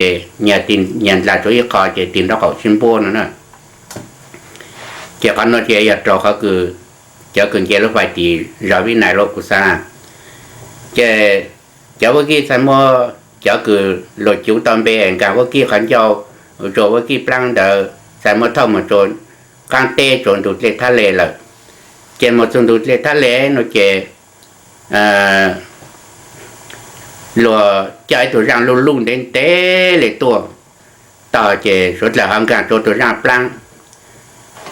ces nyias ntlas rau ib qho ces tig nraub qaum sib npuab no na. Ces qhov no ces yog raug qhov kws cov kws nce lub fais tim zos Vib Nais los kuv xaav, ces cov vaub kib txhaj muab cov kws luag cuv tau npe es nkaag vaub kib qhov ncauj, ua rua vaub kib plaab ntawd txhaj muab thauj moog rua qaab teb rua ntug dlej Thab Le lawm. Ces moog txug ntug dlej Thab Le no ces luag coj ib tug zaaj luj luj ntev ntev le tuaj tog ces suav dlawg ho nkaag rua tug zaaj plaab.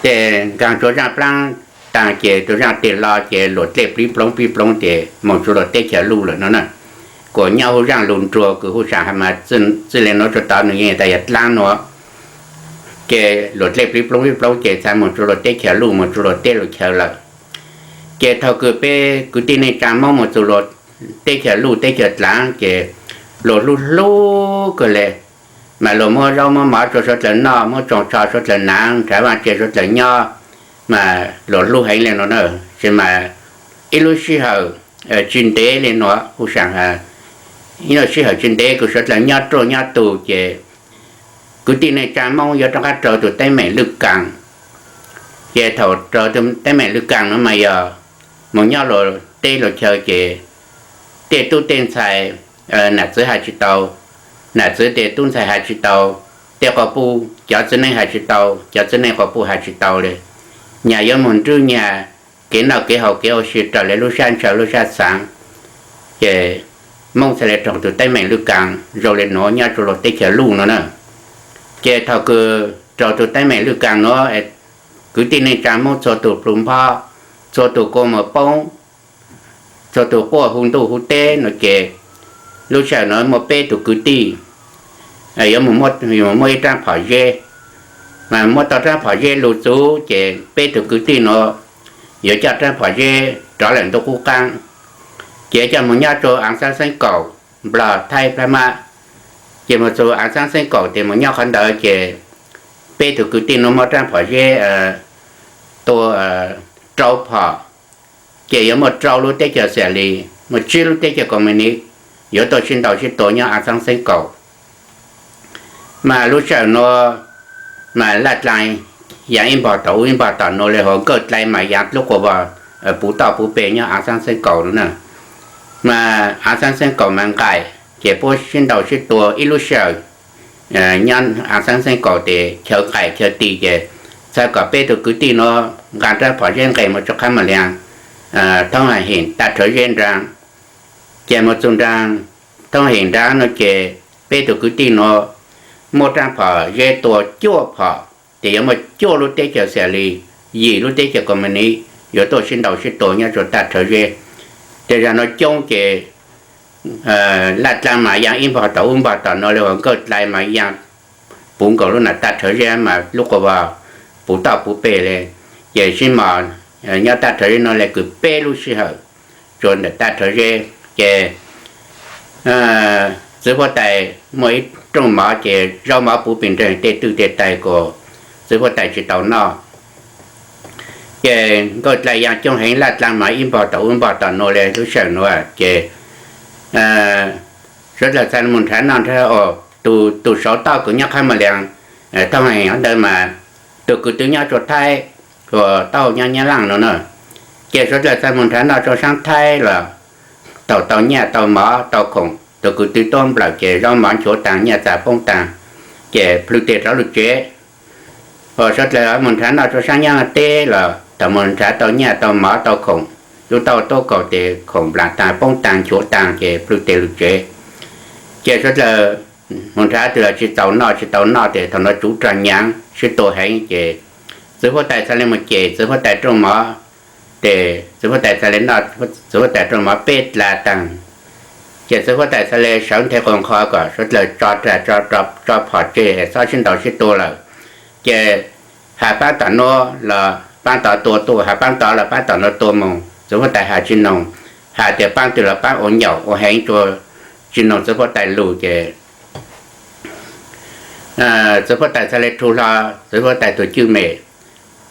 Ces nkaag rua zaaj plaab taag ces tug zaaj tig los ces luam dlej plib ploov plib ploov ces moog rua luag teb chaws Luj lawm no na. Kuas nyob huv zaaj lug nruag kws huv saam has mas txij le nuav rua tod nwg yeej tas yog dlaab nuav. Ces luam dlej plib ploov plib ploov ces txhaj moog rua luag teb chaws Luj, moog rua luag teb luag chaw lawm. Ces thaus kws peb kwv tij neej tsaa Moob moog txug luag teb chaws Luj teb chaws dlaav ces luag hlub hlub kawg le, mas luag muab zaub muab mov rua suav dlawg noj, muab tsoos tsho suav dlawg naav, nrhav vaaj tse suav dlawg nyob, mas luag hlub heev le no na. Tab sis mas ib lub sij hawm tsi ntev le nuav, huv saam has ib lub sij hawm tsi ntev kws suav dlawg nyob ruaj nyob tug ces kwv tij neej tsaa Moob yuav rov qaab raug tug teeb meem lwj kaas. Ces thaus raug tug teeb meem lwj kaas nuav mas yog moog nyob luag teb luag chaw ces tej tub tej ntxhais, nam txwv has tsi tau, nam txwv tej tub ntxhais has tsi tau, tej quas puj cov txiv neej has tsi tau, cov txiv neej quas puj has tsi tau le. Nyag yuav moog nrwb nyag kev noj kev haus kev ua si raws le lub sab ntshaw lub sab xaav. Ces Moob txhaj le raug tug teeb meem lwj kaas zoo le nuav nyob rua luag teb chaws Luj no na. Ces thaus kws raug tug teeb meem lwj kaas nuav, kwv tij neej tsaa Moob txhua tug plhu nphob, txhua tug kua muag poob, txhua tug quaj hu ntuj hu teb no ces lub sij hawm nuav muaj peb tug kwv tij, yuav muaj ib raab phom zeb, mas muab tau raab phom zeb lug txug ces peb tug kwv tij nuav yuav coj raab phom zeb rov lawm ntuj qub qaab. Ces coj moog nyob rua Aav Xaab Xeeb Kaum, Nplog, Thaib, Plab Mab. Ces moog txug Aav Xaab Xeeb Kaum tes moog nyob qhov ntawd ces peb tug kwv tij nuav muab raab phom zeb tua rau phom, ces yuav muaj rau lub teb chaws xias lis, muaj tsib lub teb chaws koom ma ni yuav tuaj sib ntaus sib tua nyob Aav Xaab Xeeb Kaum. Mas lub sij hawm nuav mas laj dlaa yaa ib npog tom ub ib npog tom nuav le hov, nkawj dlai mas yaa lub quas vog puv toj puv peg nyob Aav Xaab Xeeb Kaum no na. Mas Aav Xaab Xeeb Kaum mas nqaim ces puab sib ntaus sib tua ib lub sij hawm nyob Aav Xaab Xeeb Kaum tes chaw nqaim chaw ti ces txhaj kom peb tug kwv tij nuav nqaa raab phom zeb nqes moog rua qhab Maas Lias, thoob ha hem taj rhawv zeb nraag. Ces moog txug nraag thoob ha hem nraag no ces peb tug kwv tij nuav muab raab phom zeb tua cuaj phom ces yuav muaj cuaj lub teb chaws xias lis, yim lub teb chaws koom ma ni yuav tuaj sib ntaus sib tua nyob rua taj rhawv zeb. Ces zag nuav coob ces laj dlaa mas yaa ib npog tom ub npog tom nuav le hov, nkawj dlai mas yaa puv nkaus lub nam taj rhawv zeb mas lub quas vog puv toj puv peg le. Ces sib mos nyob taj rhawv zeb nuav le kws peb lub sij hawm rua ntawm taj rhawv zeb. Ces txiv huab tais muaj ib rooj mov ces zaub mov puv pes nreeg tej twj tej tais kuas txiv huab tais tsi tau noj. Ces nkawj dlai yaa coob heev, laj dlaa mas ib npog tom ub npog tom nuav le lub sij hawm nuav ces suav dlawg txhaj moog nrhav noj nrhav haus. Tus saud toj kws nyob qhab Maas Lias thoob ha hem ntawd mas tug kws tw nyob rua Thaib, uas tau nyob Nyab Laaj no na. Ces suav dlawg txhaj moog nrhav noj rua saab Thaib los thaum tau nyaj tau mov tau khoom, tug kws tw tuab nplawm ces zaub mov nchuav taag, nyaj txag poob taag, ces plhws tes rov lug tsev. Uas suav dlawg moog nrhav noj rua saab Nyab Laaj teb los thaum moog nrhav tau nyaj tau mov tau khoom, lub taub hau tuab kaug tes khoom nplaam taag poob taag nchuav taag ces plhws tes lug tsev. Ces suav dlawg moog nrhav twg los tsi txaus noj tsi tau noj tes thaum nuav tsuv rog nyaav sib tua heev ces txiv huab tais txhaj le moog cem txiv huab tais rooj mov. Ces txiv huab tais txhaj le noj txiv huab tais rooj mov peb dlaa taag. Ces txiv huab tais txhaj le sawv nthe quas nqho kom suav dlawg tso rag tso phom tseg es txhob sib ntaus sib tua lawm. Ces has paab tom nuav los paab tod tua tuaj, has paab tod los paab tom nuav tua moog, txiv huab tais has tsi noog, has tias paab twg los paab ua nyaum ua heev rua, tsi noog txiv huab tais lug ces txiv huab tais txhaj le rhu hlo txiv huab tais tug cwj mem,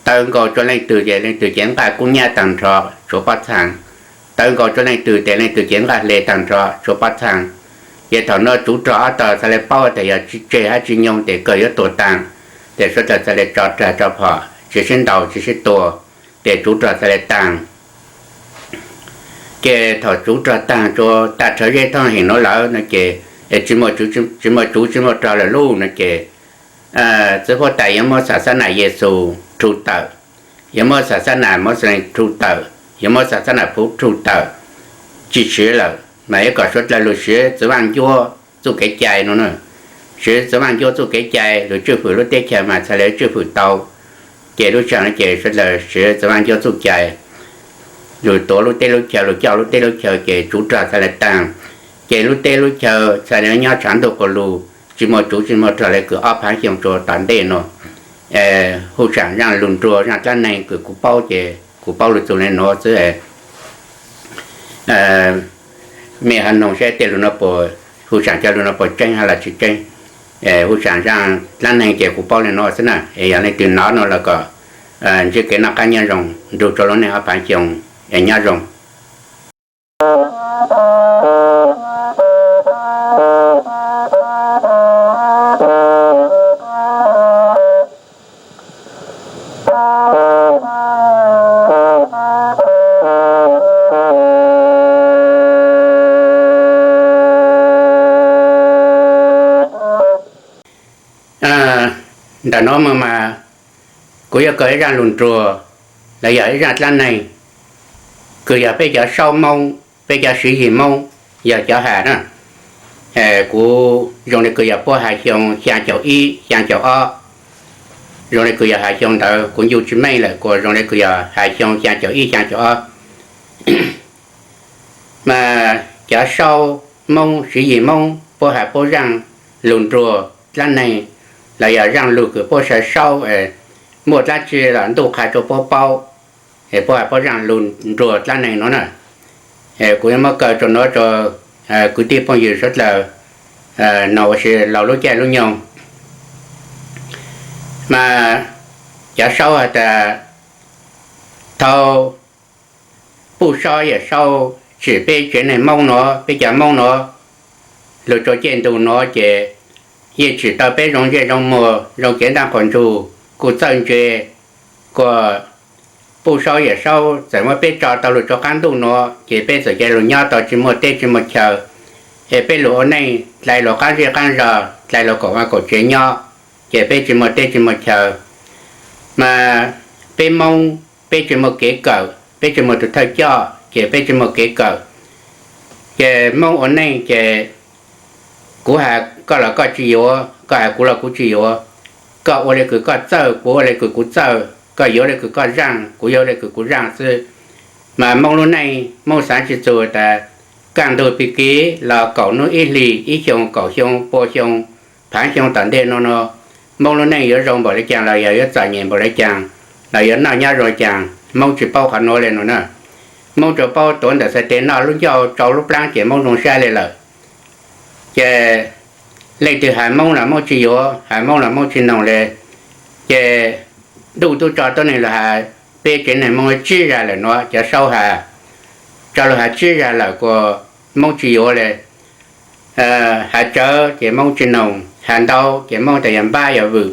taw nkaus rua leej twg ces leej twg cev nqaj kub nyab taag nrho tshuav pob txhaa, taw nkaus rua leej twg ces leej twg cev nqaj hle taag nrho tshuav pob txhaa. Ces thaum no tsov rog ob tog txhaj le paub tas yog tsis tseg hab tsis nyoog tes kawg yuav tuag taag, tes suav dlawg txhaj le tso rag tso phom tsis sib ntaus tsis sib tua, tes tsov rog txhaj le taag. Ces thaum tsov rog taag rua tag rhawv zeb thoob heem nuav lawm no ces, tsis muaj tsov tsis muaj rog lawm lub no ces, txiv huab tais yuav muab xav xab nam Yexus rhu tawm, yuav muab xav xab nam Mauxes rhu tawm, yuav muab xav xab nam Phuv rhu tawm, tsis siv lawm mas yuav kom suav dlawg lug siv txiv vaaj ncuab txuj kev cai no na. Siv txiv vaaj ncuab txuj kev cai lug tswj fwm lub teb chaws mas txhaj le tswj fwm tau. Ces lub sij hawm no ces suav dlawg siv txiv vaaj ncuab txuj cai, lug tuav lub teb lub chaw, lug coj lub teb lub chaw ces tsov rog txhaj le taag. Ces lub teb lub chaw txhaj le nyob tshav ntuj quas lug, tsis muaj tsov tsis muaj rog le kws ob phaav xyoo rua tom ntej no. Hu saam zaaj lug nruag zaaj dlaab neeg kws kuv paub ces kuv paub lug txug le nuav xwb. Mej ho noog saib tej lug nuav puas, hu saam cov lug nuav puas tseeb hab los tsis tseeb. Hu saam zaaj dlaab neeg ces kuv paub le nuav xwb na. Es yog leej twg nov no los kom ntsib kev noj qaab nyob zoo, nrug rua lub neej ob phaav xyoo, es nyob zoo. Ntawm nuav mas kuv yuav kawg ib zaaj lug nruag, los yog ib zaaj dlaab neeg, kws yog peb cov saub Moob, peb cov siv yig Moob yog cov has na. Kuv zoo le kws yog puab has xyoo xyaa caum ib xyaa caum ob, zoo le kws yog has xyoo ntawd kuv ncu tsis meej lawm, kuas zoo le kws yog has xyoo xyaa caum ib xyaa caum ob. Mas cov saub Moob siv yig Moob puab has puab zaaj lug nruag dlaab neeg, los yog zaaj lug kws puab sawv saub, muaj dlaab tsi los ntuj qha rua puab paub, es puab has puab zaaj lug nruag dlaab neeg nuav na. Kuv yuav muab kaw rua nuav rua kwv tij phooj ywg suav dlawg noog ua si laug lub caij lub nyoog. Mas cov saub has tas, thaus Puj Saub Yawm Saub tsim peb tsev neeg Moob nuav, peb cov Moob nuav, lug rua caij ntuj nuav ces yeej tsim tau peb zoo ntsej zoo muag zoo cev ntaab quas ntsug, kuj txawj ntse, kuas Puj Saub Yawm Saub txawm muab peb tso tau lug rua qaab ntuj nuav ces peb txawm ca lug nyob tau tsis muaj teb tsis muaj chaw, es peb lug ua neej dlai lug qaab zej qaab zog, dlai lug kaum vaj kaum tsev nyob, ces peb tsis muaj teb tsis muaj chaw. Mas peb Moob peb tsis muaj kev kawm, peb tsis muaj tus thawj coj ces peb tsis muaj kev kawm. Ces Moob ua neej ces kuv has koj los koj tsis yuav, koj has kuv los kuv tsis yuav, koj ua le kws koj txawj, kuv ua le kws kuv txawj, koj yuav le kws koj zaaj, kuv yuav le kws kuv zaaj xwb. Mas Moob lub neej Moob xaav tsis txug tas kaj ntug pig kiv los kaum nub ib hlis, ib xyoo kaum xyoo pua xyoo phaav xyoo tom ntej nuav no, Moob lub neej yuav zoo npaum le caag los yog yuav txom nyem npaum le caag, los yuav noj nyob zoo le caag, Moob tsis paub qhov nuav le nuav na. Moob tsuas paub tuav ntawm txhais tes noj lub ncauj tsau lub plaab ces Moob zoo sab le lawm. Ces leej twg has Moob los Moob tsis yuav, has Moob los Moob tsis noog le. Ces ntuj tub tso tuab neeg lug has peb tsev neeg Moob tsib zag lawm nuav, cov saub has, tso lug has tsib zag lawm kuas Moob tsis yuav le. Has tsawv ces Moob tsis noog, has ntau ces Moob tas yog npab yog vwm,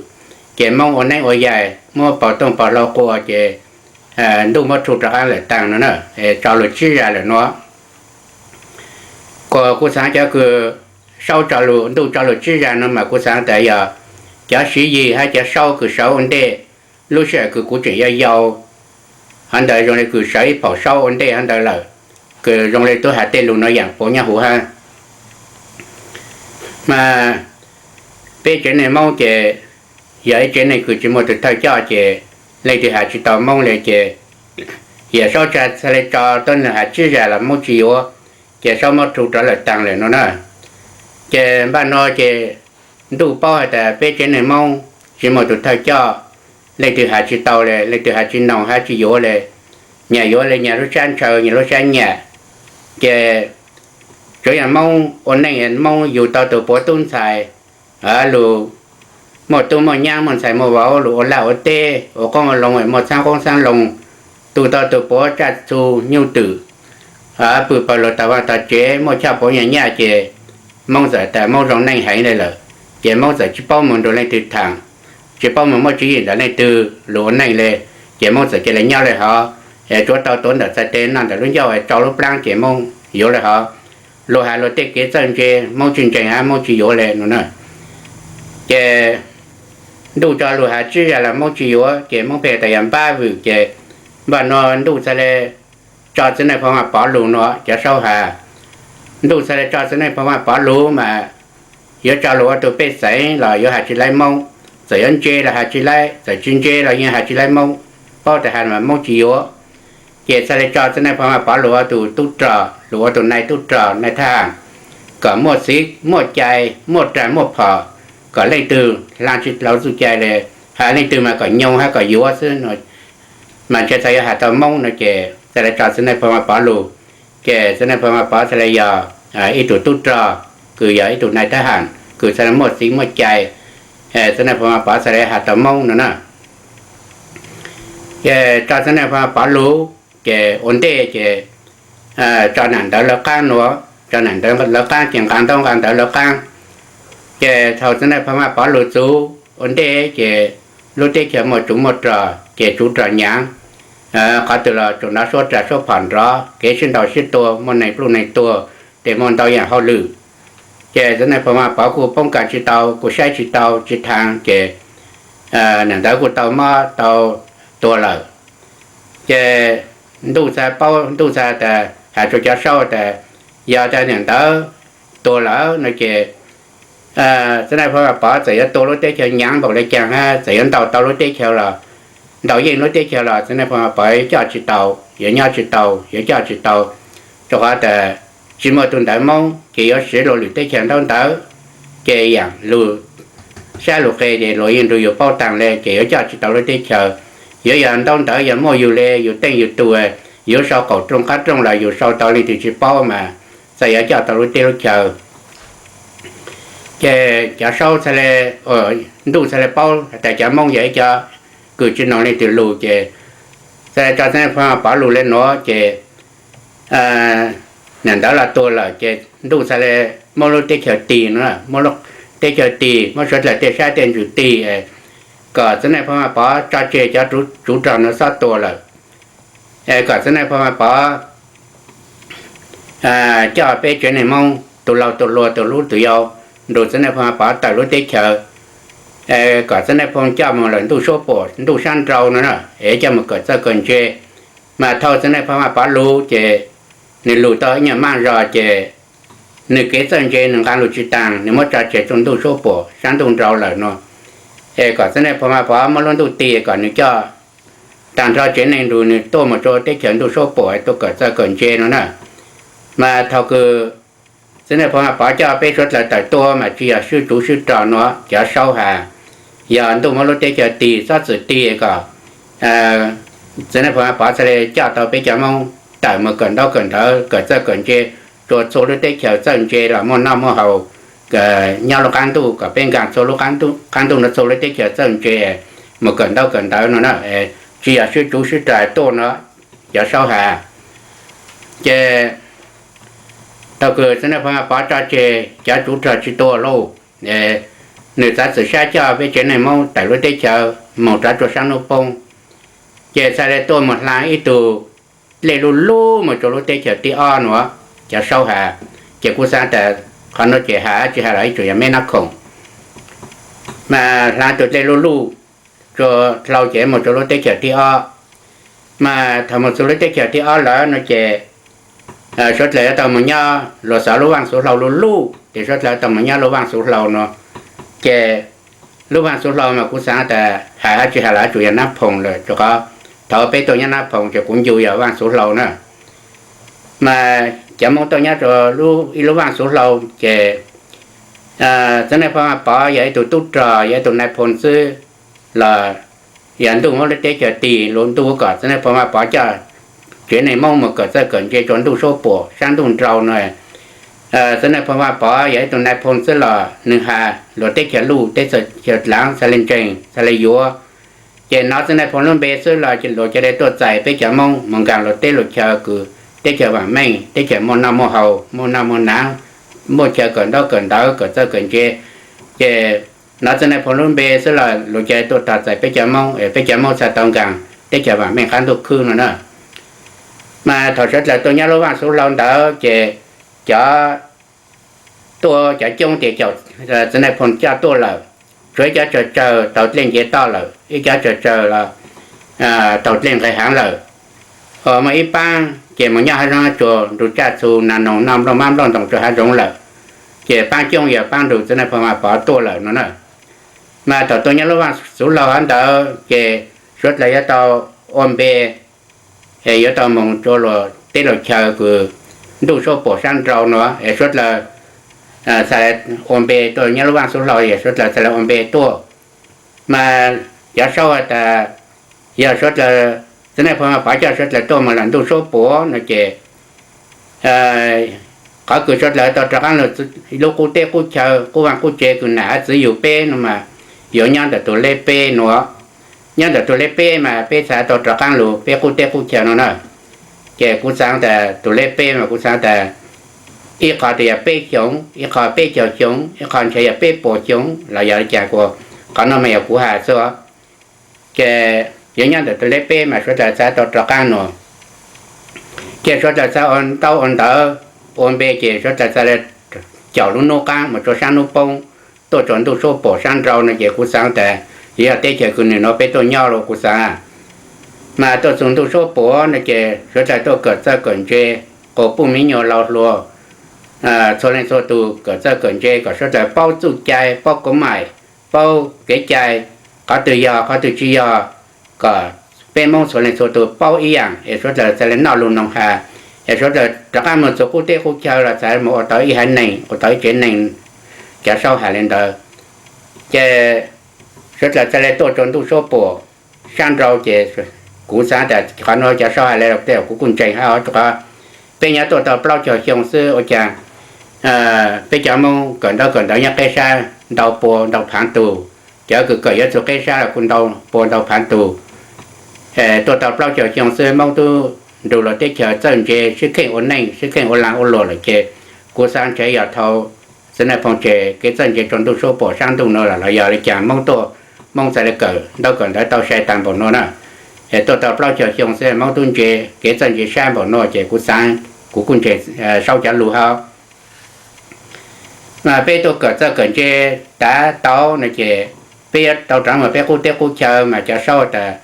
ces Moob ua neeb ua yaig muab pov tooj pov hlau qua ces ntuj muab rhu rov qaab lawm taag no na. Tso lug tsib zag lawm nuav. Kuas kuv xaav cov kws saub tso lug, ntuj tso lug tsib zag no mas kuv xaav tas yog cov siv yig hab cov saub kws sawv ua ntej, lub sij hawm kws kuv tseem yau yau, hov ntawd zoo le kws sawv ib phaum saub ua ntej hov ntawd lawm, kws zoo le tub has tej lug nuav yaam puav nyob huv hab. Mas peb tsev neeg Moob ces yog ib tsev neeg kws tsis muaj tus thawj coj ces leej twg has tsis tau Moob le ces yawm saub tsa txhad le tso tuab neeg has tsib zag los Moob tsis yuav, ces saub muab rhu rov lawm taag lawm no na. Ces npaj no ces ntuj paub has tas peb tsev neeg Moob tsis muaj tus thawj coj, leej twg has tsis tau le, leej twg has tsis noog has tsis yuav le, nyag yuav le nyag lub sab ntshaw nyag lub sab nyam. Ces tsuav yog Moob ua neej Moob yug tau tus puav tub ntxhais, lug muaj tub muaj nyab muaj ntxhais muaj vauv, lug ua laj ua teb ua qoob ua loo muaj txhaab qoob txhaab loo, tu tau tus puav tsaj txhu nyuj twm, pw pawg lug tog vaj tog tsev muaj choj puav nyaj nyaj ces Moob txawm tas Moob zoo neej heev le lawm, ces Moob txawm tsis paub mus nrug leej twg tham, tsis paub mus muaj tswv yim ntawm leej twg lug ua neej le, ces Moob txawm cia li nyob le hov, es tsuav tau tuav ntawm txhais tes noj ntawm lub ncauj es rau lub plaab ces Moob yuav le hov. Lug has lug tej kev txawj ntse Moob tsis ntseeg hab Moob tsis yuav le no na. Ces ntuj tso lug has tsib zag los Moob tsis yuav, ces Moob pheej tas yog npab vwm, ces npaj nuav ntuj txhad le tso txiv neej Phoo Vaj Pov lug no, cov saub has. Ntuj txhad le tso txiv neej Phoo Vaj Pov lug mas yuav tso lug ua tug pej xeem los yuav has tsis laib Moob, txawm yuav ntse los has tsis laib, txawm tsis ntse los yeej has tsis laib Moob, paub tas has mas Moob tsis yuav. Ces txhad le tso txiv neej Phoo Vaj Pov lug ua tug tub rog, lug ua tug nai tub rog nai thab ham, kom muaj txiv muaj cai, muaj rag muaj phom, kom leej twg hla tsis tau txuj cai le, has leej twg mas kom nyoo hab kom yuav xwb no, mas ntshe txhad yuav has tau Moob no ces txhad le tso txiv neej Phoo Vaj Pov lug. Ces txiv neej Phoo Vaj Pov txhad le yog ib tug tub rog, kws yog ib tug nai thab ham, kws txhad le muaj txiv muaj cai, txiv neej Phoo Vaj Pov txhad le has tau Moob no na. Ces tso txiv neej Phoo Vaj Pov lug, ces ua ntej ces tso nam ntawv lawv qaab nuav, tso nam ntawv lawv qaab ces nqaa ntaub nqaa ntawv lawv qaab. Ces thaus txiv neej Phoo Vaj Pov lug txug ua ntej ces lub teb chaws muaj tsuv muaj rog ces tsuv rog nyaav, qhov twg los tsuas nov suab rag suab phom nrov, kev sib ntaus sib tua, muaj neeg pluj neeg tuag, tes muaj ntau yaam hauj lwm. Ces txiv neej Phoo Vaj Pov kuj poob kas tsis tau, kuj saib tsis tau tsis thaam, ces nam ntawv kuj tau mob tau tuag lawm. Ces ntuj txhad paub, ntuj txhad tas has rua cov saub tas yog tas nam ntawv tuag lawm no ces txiv neej Phoo Vaj Pov txawm yuav tua lub teb chaws nyaav npaum le caag hab txawm yuav ntaus tau lub teb chaws los, ntaus yeej lub teb chaws los txiv neej Phoo Vaj Pov yuav coj tsis tau, yuav nyob tsis tau, yuav coj tsis tau, rua qhov tas tsis muaj tug ntawv Moob ces yuav siv luas lwm teb chaws ntaub ntawv, ces yaam lug sab lug qe ces luas yeej nrug yug paub taag le ces yuav coj tsis tau lub teb chaws. Yuav yog ntaub ntawv yog muaj yug le yug teej yug tug, yuav sau qaum rooj qab rooj los yug sau tau leej twg tsis paub mas txhad yuav coj tau lub teb lub chaws. Ces cov saub txhad le, ntuj txhad le paub tas cov Moob yog ib cov kws tsis noog leej twg lug ces txhad le tso txiv neej Phoo Vaj Pov lug le nuav ces nam ntawv los tuag lawm ces ntuj txhad le muab lub teb chaws tig no, muab lub teb chaws tig, muab suav dlawg tej sab tej ntsws tig, kom txiv neej Phoo Vaj Pov tso tseg cov tsuv rog nuav xob tua lawm, kom txiv neej Phoo Vaj Pov coj peb tsev neeg Moob tus laug tus hluas tus hlub tus yau nrug txiv neej Phoo Vaj Pov tawm lub teb chaws, kom txiv neej Phoo coj moog lawm ntuj suab puam ntuj sab nrau no na, es coj moog kawm txawj kawm ntse. Mas thaus txiv neej Phoo Vaj Pov lug ces nwg lug tau ib nyuag maj zog ces nwg kev txawj ntse nwg nqaa lug tsis taag, nwg muab tso tseg rua ntuj suab puam sab ntuj nrau lawm no, es kom txiv neej Phoo Vaj Pov muab lub ntuj tig kom nwg coj taag nrho tsev neeg nrug nwg tuaj moog rua teb chaws ntuj suab puam tuaj kawm txawj kawm ntse no na. Mas thaus kws txiv neej Phoo Vaj Pov coj peb suav dlawg tawm tuaj mas tsis yog swb tsuv swb rog nuav cov saub has, yog ntuj muab lub teb chaws tig, txhob txwm tig kom txiv neej Phoo Vaj Pov txhad le coj tau peb cov Moob tawm moog kawm ntaub kawm ntawv kawm txawj kawm ntse rua txhua lub teb chaws txawj ntse los muaj noj muaj haus, nyob lub qab ntuj kom peb nkaag txhua lub qab ntuj nuav txhua lub teb chaws txawj ntse moog kawm ntaub kawm ntawv no na. Tsis yog swb tsuv swb rog tuaj no cov saub has. Ces thaus kws txiv neej Phoo Vaj Pov tso tseg cov tsuv rog tsis tua lauj, nwg txav txim sab coj peb tsev neeg Moob tawm lub teb chaws moog rov rua sab nub poob. Ces txhad le tuaj moog hlaa ib tug dlej luj luj moog rua lub teb chaws tib ob nuav, cov saub has. Ces kuv xaav tas qhov nuav ces has tsis has los ib txwm yog meb nab khoom. Mas hlaa tug dlej luj luj rua dlhau ces moog rua lub teb chaws tib ob. Mas thaus moog txug lub teb chaws tib ob lawm no ces suav dlawg yuav tau moog nyob, luas xav lub vaaj xuv hlau luj luj ces suav dlawg tau moog nyob lub vaaj xuv hlau no. Ces lub vaaj xuv hlau mas kuv xaav tas has tsis has los tsuas yog Nab Phoom lawm, rua qhov thaus peb tuaj nyob Nab Phoom ces kuv ncu yog vaaj xuv hlau na. Mas cov Moob tuaj nyob rua ib lub vaaj xuv hlau ces txiv neej Phoo Vaj Pov yog ib tug tub rog, yog ib tug nai phoo xwb los yog ntuj muab lub teb chaws tig, lug ntuj kom txiv neej Phoo Vaj Pov coj tsev neeg Moob moog kawm txawj kawm ntse rua ntuj suab puam sab ntuj nrau no. Txiv neej Phoo Vaj Pov yog ib tug nai phoo xwb los nwg has luas teb chaws luj teb chaws dlaav txhad le ntseeg txhad le yuav. Ces nov txiv neej Phoo lub npe xwb los luas ca le tuaj txais peb cov Moob moog nkaag luas teb luas chaw kws teb chaws vaam meej, teb chaws muaj noj muaj haus, muaj noj muaj naav, muaj chaw kawm ntaub kawm ntawv kawm txawj kawm ntse. Ces nov Txiv Nais Phoo lub npe xwb los luag cia li tuaj tog txais peb cov Hmoob es peb cov Hmoob txhaj tau nkaag teb chaws vaam meej qab ntuj khwb no na. Mas thaum suav dlawg tuaj nyob lub vaaj xuv hlau ntawd ces cov tuaj cov coob tias caum Txiv Nais Phoo coj tuaj lawm, tsuav ib cov tsawg tsawg taug dlej nce toj lawm, ib cov tsawg tsawg los taug dlej nqes haav lawm. Ho muaj ib paab ces moog nyob haav zoov haav tsuag nrug tsaj txhu nas noog noj nplooj mab nplooj ntoos rua haav zoov lawm. Ces paab coob yog paab nrug Txiv Nais Phoo Mas Pov tuaj lawm no na. Mas thaum tuaj nyob lub vaaj xuv hlau hov ntawd ces suav dlawg yuav tau ua npe, es yuav tau moog rua luag teb luag chaw kws ntuj suab puam sab nrau no es suav dlawg txhad ua npe tuaj nyob lub vaaj xuv hlau es suav dlawg txhad le ua npe tuaj. Mas cov saub has tas yog suav dlawg, Txiv Nais Phoo Mas Pov coj suav dlawg tuaj moog lawm ntuj suab puam no ces qhov kws suav dlawg tau rov qaab lug lub qub teb qub chaw qub vaaj qub tsev kws nam txiv yug peb no mas yuav nyob ntawm tug leb peb no. Nyob ntawm tug leb peb mas peb txhad tau rov qaab lug peb qub teb qub chaw no na. Ces kuv xaav tas tug leb peb mas kuv xaav tas ib qho tas yog peb xyoos, ib qho peb caug xyoo, ib qho ntshe yog peb puas xyoo los yog li cas, qhov no mas yog kuv has xwb. Ces yuav nyob ntawm tug leb peb mas suav dlawg txhad tau rov qaab no. Ces suav dlawg txhad ua ntaub ua ntawv ua npe ces suav dlawg txhad le caum lub nub qaab moog rua saab nub poob, tuaj rua ntuj suab puam saab nrau no ces kuv xaav tas yuav yog teb chaws kws nwg nuav peb tuaj nyob lawm kuv xaav. Mas tuaj txug ntuj suab puam no ces suav dlawg tuaj kawm txawj kawm ntse, quas puj miv nyuas laug hluas, txhua leej txhua tug kawm txawj kawm ntse kom suav dlawg paub txuj cai, paub kauv maim, paub kev cai, qhov twg yog qhov twg tsi yog, kom peb Moob txhua leej txhua tug paub ib yaam es suav dlawg txhad le noj lug noog has, es suav dlawg rov qaab moog txug qub teb qub chaw los txhad moog ua tau ib haiv neeg, ua tau ib tsev neeg. Cov saub has le ntawd, ces suav dlawg txhad le tuaj rua ntuj suab puam saab nrau ces kuv xaav tas qhov nuav cov saub has le los tej kuv kuj ntseeg hab, rua qhov peb nyob tuaj tau plaub caug xyoo xwb ua caag peb cov Moob kawm ntaub kawm ntawv nyob qeb sab ntau pua ntau phaav tug, cov kws kawm yuav txug qeb sab los kuj ntau pua ntau phaav tug. Tuaj tau plaub caug xyoo xwb Moob tub nrug luag teb chaws txawj ntse sib kheej ua neej sib kheej ua laag ua luam lawm ces kuv xaav ntshe yog thaus Txiv Nais Phoo tseg kev txawj ntse rua ntuj suab puam saab ntuj nuav lawm los yog li caag Moob tuaj, Moob txhad le kawm ntaub kawm ntawv tau sai taag npaum nuav na. Es tuaj tau plaub caug xyoo xwb Moob tub ntse kev txawj ntse sab npaum nuav ces kuv xaav, kuv kuj ntseeg saub cov lug hab. Mas peb tuaj kawm txawj kawm ntse tav tau no ces peb yuav tau rov moog peb qub teb qub chaw mas cov saub tas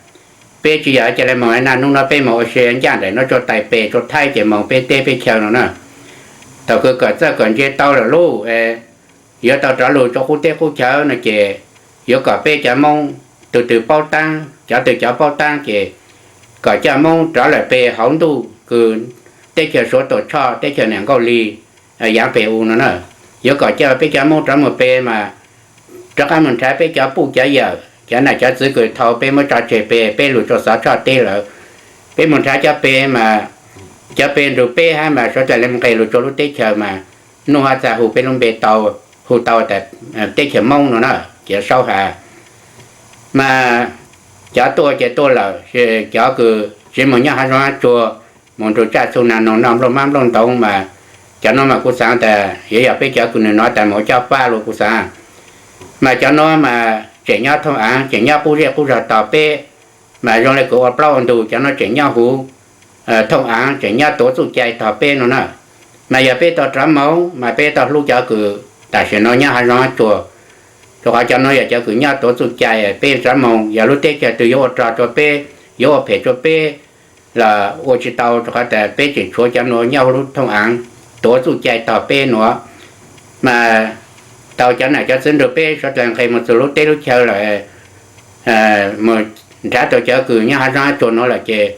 peb tsi yog ca le moog naj nub nuav peb moog ua si ncaaj nraim nuav rua tais pes rua thaib ces moog peb teb peb chaw no na. Thaum kws kawm txawj kawm ntse tau lawm lub, yuav tau rov lug rua qub teb qub chaw no ces yuav kom peb cov Moob tug twg paub taab, cov twg cov paub taab ces kom coj Moob rov lawm peg hauv ntuj kws teb chaws Suav tuam tshoj teb chaws Nam Nkauj Li, yaav peg u no na. Yuav kom coj peb cov Moob rov moog peg mas rov qaab moog nrhav peb cov puj cov yawm cov nam cov txwv kws thaus peb muab tso tseg peg peb lug rua xov tshoj teb lawm. Peb moog nrhav cov peg mas cov peg nrug peb hab mas suav dlawg le nqes lug rua lub teb chaws mas nuj hab txhaj hu peb lub npe tau, hu tau tas teb chaws Moob no na, cov saub has. Mas cov tuaj ces tuaj lawm, cov kws tsi moog nyob haav zoov haav tsuag, moog nrug tsaj txhu nas noog noj nplooj mab nplooj ntoov mas cov nuav mas kuv xaav tas yuav yog peb cov kws nwg nuav tas moog ua cov fab lug kuv xaav. Mas cov nuav mas tseem nyob thooj aav, tseem nyob qub zej qub zog tog peb, mas zoo le kws ua plaub ua ntug cov nuav tseem nyob huv thooj aav, tseem nyob tuav txuj cai tog peb no na. Mas yog peb tau rov moog mas peb tau hlub cov kws tam sim nuav nyob haav zoov haav tsuag, rua qhov cov nuav yog cov kws nyob tuav txuj cai, peb rov moog yog lub teb chaws twg yuav ua rog rua peb, yuav ua phem rua peb los ua tsi tau, rua qhov tas peb tseem tshuav cov nuav nyob huv lub thooj aav tuav txuj cai tog peb nuav. Mas tau cov nam cov txwv nrug peb suav dlawg nqes moog txug lub teb lub chaw lawm, moog nrhav tau cov kws nyob haav zoov haav tsuag nuav lawm ces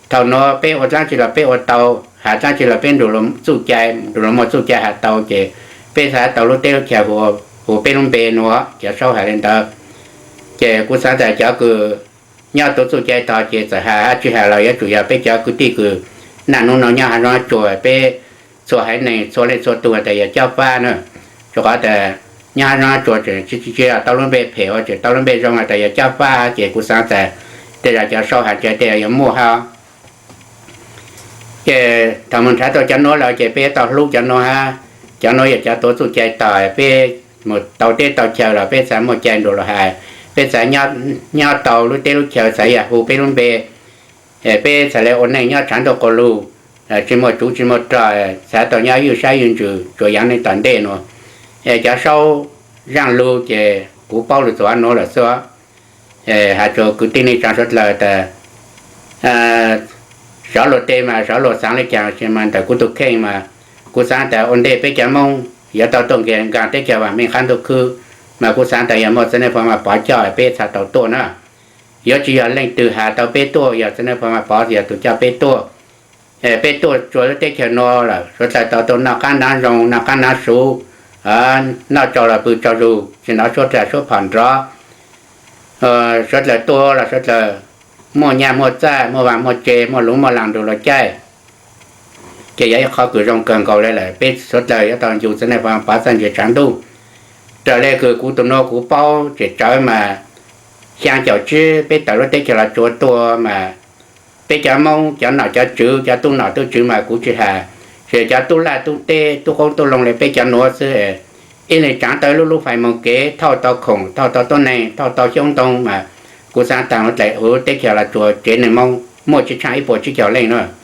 thaum nuav peb ua dlaab tsi los peb ua tau, has dlaab tsi los peb nrug txuj cai, nrug luag muaj txuj cai has tau ces peb txhad tau lub teb lub chaw huv peb lub npe nuav, cov saub has le ntawd. Ces kuv xaav tas cov kws nyob tuav txuj cai tog ces txawm has hab tsi has los yuav tsum yog peb cov kwv tij kws naj nub nuav nyob haav zoov haav tsuag, peb txhua haiv neeg txhua leej txhua tug has tas yog cob fab na. Rua qhov tas nyob haav zoov haav tsuag tseem tsi tsi tsi tau lub npe phem, tseem tau lub npe zoo has tas yog cob fab, ces kuv xaav tas tej zag cov saub has ntse tej zag yuav muaj hab. Ces thaum moog nrhav tau cov nuav lawm ces peb yuav tau hlub cov nuav hab. Cov nuav yog cov tuav txuj cai tog, peb mus tau teb tau chaw los peb xav muaj cai nrug luas hais, peb xav nyob tau lub teb lub chaw, xav yog hu peb lub npe, peb xav le ua neej nyob tshav ntuj quas lug, tsi muaj tsuv tsi muaj rog, xav tau nyob ywj sab ywj ntsws tsuas yaav neej tom ntej nuav. Cov saub zaaj lug ces kuv paub lug txug nuav lawm xwb. Has rua kwv tij neej tsaa suav dlawg tas, sawv luas teb mas sawv luas xaav le caag, mas ntawm kuv tug kheej mas kuv xaav tas ua ntej peb cov Moob yuav tau tuaj nkaag teb chaws vaam meej qaab ntuj khwb, mas kuv xaav tas yog muaj txiv neej Phoo Mas Pov coj peb txhad tau tuaj na. Yuav tsi yog leej twg has tau peb tuaj, yog txiv neej Phoo Mas Pov yog tug coj peb tuaj. Peb tuaj txug lub teb chaws nuav lawm, suav dlawg tau tuaj noj qaab naav zoo, noj qaab naav suv, noj tsau los pw tsau zug, tsi nov suab rag suab phom nrov. Suav dlawg tuaj los suav dlawg muaj nyaj muaj txag, muaj vaaj muaj tse, muaj luv muaj laag nrug luas caij, ces yog ib qhov kws zoo kawg nkaus le lawm. Peb suav dlawg yuav tau ncu txiv neej Phoo Mas Pov txawj ntse tsaav ntuj. Raws le kws kuv tug nuav kuv paub tsem tsawv mas, xyaa caum tsib peb tawm lub teb chaws Los Tsuas tuaj mas, peb cov Moob cov nom cov tswv, cov tub nom tub tswv mas kuv tsi has, tsuas cov tub laj tub teb tub qoob tub loo le peb cov nuav xwb, ib leeg tsaav tau lub lub fais moog kev thauj tau khoom, thauj tau tuab neeg, thauj tau xyoob ntoo mas kuv xaav tas dlaim huv teb chaws Los Tsuas tsev neeg Moob muaj tsi tshaaj ib puas tsib caug leej na.